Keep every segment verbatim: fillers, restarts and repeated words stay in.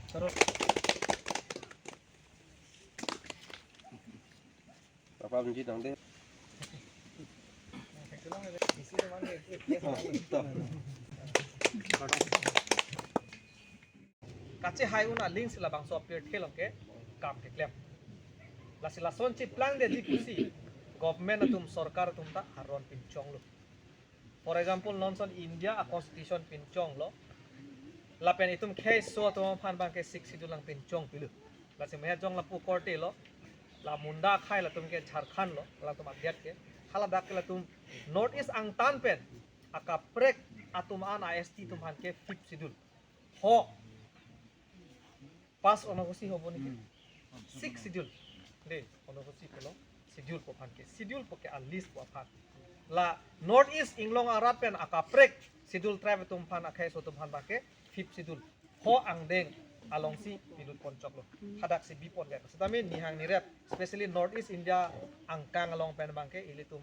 Papa benji dang de. Kachehai un aling si labangso apirthe along ke kam keklem. Lasi lason cheplangdetji pusi government atum, sorkar atum ta aron pinchonglo. For example, non ason India a constitution pinchonglo. Lapen itum kheiso atum aphan abangke Sixth Schedule nangpinchong pilo. Lasi mehet jong lapu korte lo. La Munda akhai latum ke Jharkhand lo, latum abiat ke. Haladak ke latum North East angtan pen akaprek atum an a S T atum aphan ke Fifth Schedule. Ho. Pas onokosi hobo niki. Sixth Schedule. De, onokosi pulo. Schedule pu aphan ke. Schedule pu ke a list pu aphan. La North East inglong arat pen akaprek Schedule Tribe atum aphan, akheiso atum aphan abangke Fifth Schedule. Ho angdeng alongsi pilut ponchoklo. Hadak si bipon ke. Setame nihang nirep, especially North East India angkang along pen abangke ilitum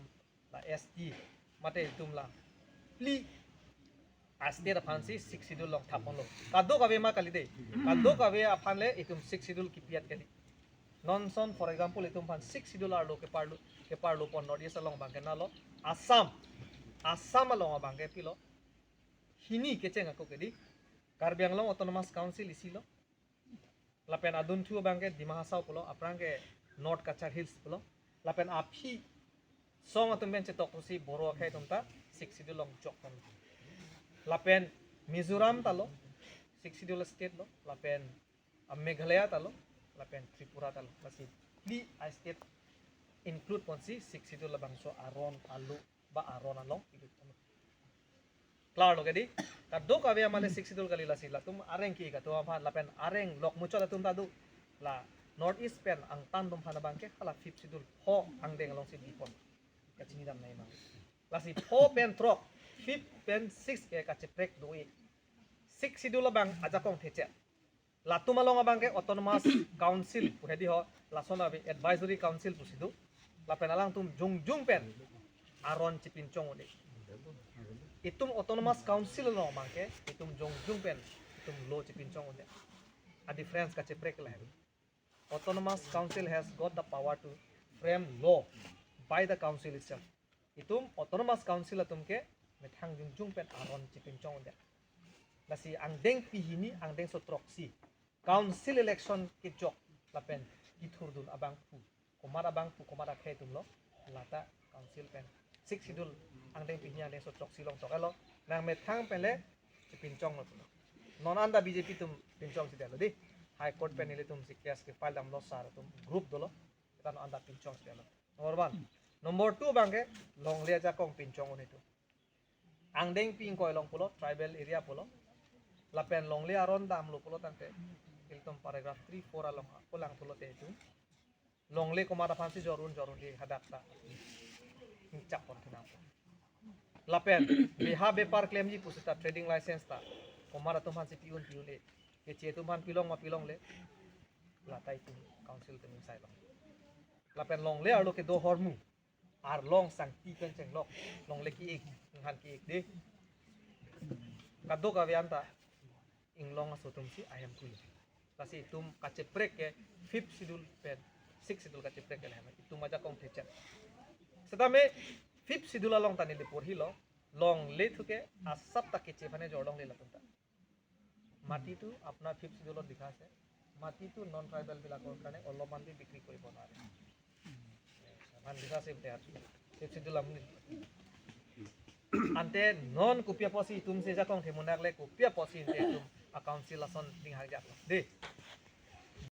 la S T, mate itum la phli a state aphan si Sixth Schedule along thapponlo. Kadokave ma kali de. Kadokave aphan le itum Sixth Schedule kipi-et kali. Non ason, for example, itum aphan Sixth Schedule arlo keparlo, keparlo pon North East along abangke nalo. Assam. Assam along abangke pilo. Hini kecheng ako ke di. Karbi Anglong Autonomous Council isi lo. Lapen adunthu abangke Dima Hasao pulo, aphrang ke North Cachar Hills pulo. Lapen aphi song atum pen chetok pusi Boro akhei atum ta Sixth Schedule along jokpon. Lapen Mizoram ta lo, Sixth Schedule state lo, lapen, ah, Meghalaya ta lo, lapen Tripura ta lo. Lasi phli a state include ponsi Sixth Schedule labangso aron alo ba aron along pilut ponlo. Klarlo ke di. Kadokave amat le Sixth Schedule kali, lasi latum areng ki-ik atum aphan lapen areng lok muchot atum ta do. La North East pen angtan atum aphan abangke hala Fifth Schedule ho angdeng alongsi bipon. Kachinidam nangji ma. Lasi ho pen throk, fifth pen sixth ke kacheprek do-e. Sixth Schedule abang ajakong thechet. Latum along abangke Autonomous Council pu hedi ho, lason ave Advisory Council pusi do. Lapen alangtum jongjung pen aron chepinchong un-e. Itum Autonomous Council along abangke itum jongjung pen itum law chepinchong un-e. A difference kacheprek lahai. Autonomous Council has got the power to frame law by the council itself. Itum Autonomous Council atum ke methang jongjung pen aron chepinchong un-e. Lasi angdengpi hini angdengso throksi council election kejok lapen kethurdun abangphu, komat abangphu, komat akhei atum lo, lata council pen Sixth Schedule angdengpi hini angdengso throksi along tok-et lo, nang methang pen le chepinchong lo atum. Non anta B J P atum pinchongsi detlo di. High Court pen ilitum si case ke file damlo, sar atum group dolo. Kita non anta pinchongsi detlo. Number one. Number two abangke longle ajakong pinchong un-e itum. Angdengpi ingkoi along pulo, tribal area pulo. Lapen longle aron damlo pulo tangte, ilitum paragraph three, four along ako lang pulote itum longle komat aphansi jor un jor un-e hadak ta ingchak pon thinang. Lapen beha bepar klemji pusita trading license ta komat atum aphansi pi-un pi-un-e. Keche atum aphan pilong ma pilongle, lata itum council atum ingsai long. Lapen longle arlo kedo ahormu, arlong sangti pen chenglok, longle ki-ik, inghan ki-ik di. Kadokave anta inglong aso atumsi ahemphu lo. Lasi itum kacheprek ke Fifth Schedule pen Sixth Schedule kacheprek ke lahem, itum ajakong thechet. Setame Fifth Schedule along ta neli porhilo, longle thu ke asap ta keche aphan jor longle latum ta. মাটিটো আপোনাৰ ফিফ্থ শ্বিডিউলত লিখা আছে, মাটিটো non tribal বিলাকৰ কাৰণে অলপমান দি বিক্ৰী কৰিব নোৱাৰে। Aphan likhase ante, fifth schedule aphan. Ante non kopi apotsi itumsi ajakong themunak le, kopi apotsi ante itum a council ason dinghak jak lo de.